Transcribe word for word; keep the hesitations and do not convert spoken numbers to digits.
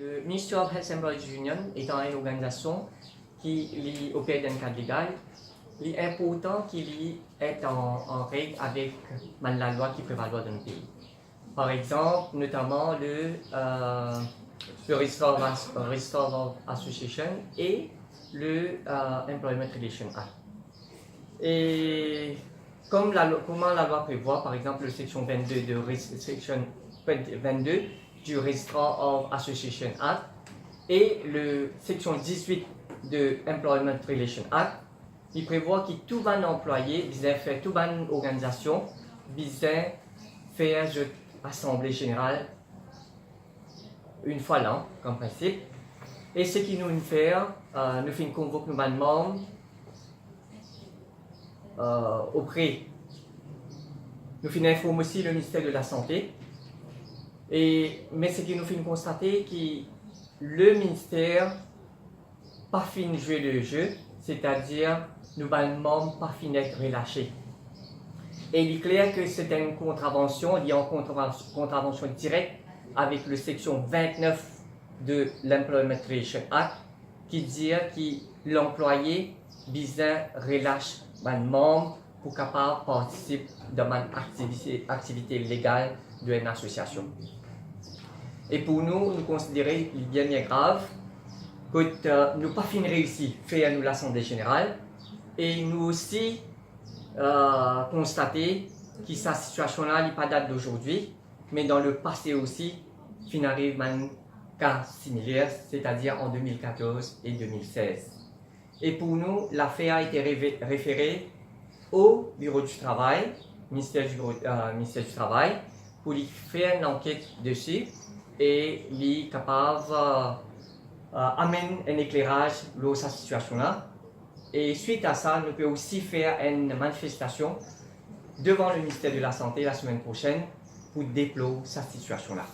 Le Ministry of Health Employees Union etan enn organizasion ki li oper dan enn kad legal, li inportan ki li et an, an reg avek bann lalwa ki prevalwa dan nou pei. Par exanp, notaman le, euh, le Register of As-, Register of Association e le, euh, Employment Relation Act. E kom la, kouma lalwa prevwar, par exanp, le seksion vennde de Reg-, seksion vennde du Registrar of Association Act e le seksion diz-wit de Employment Relation Act, li prevwar ki tou bann anplwaye bizin fer, tou bann organizasion bizin fer zot asanble zeneral enn fwa lan, an prinsip. E seki nou finn fer, euh, nou finn konvok nou bann manm, euh, opre, nou finn inform osi le Minister de la Sante. E, me seki nou finn konstate ki le minister pa finn zwe le ze, setadir nou bann manm pa finn et relase. E li kler ki se enn kontravansion, li an kontravansion, kontravansion direk avek le seksion vintnef de l'Employment Relation Act, ki dir ki lanplwaye bizin relas bann manm pou kapav partisip dan bann aktivite, aktivite legal de enn asosiasion. E pou nou, nou konsidere li bien, bien grav, kot, euh, nou pa finn reisi fer nou lasanble zeneral, e nou osi, euh, konstate ki sa sitiasion la, li pa dat dozordi, me dan lepase osi, finn ariv bann ka similer, setadir an de mil katorz e de mil sez. E pou nou, lafer ete reve-, refere o Biro di Travay, Minister di Biro, euh, Minister di Travay, pou li fer enn lanket desi e li kapav, euh, euh, amenn enn ekleraz lor sa sitiasion la. E swit a sa, nou pe osi fer enn manifestasion devan le Minister de la Sante lasemenn prosenn pou deplor sa sitiasion la.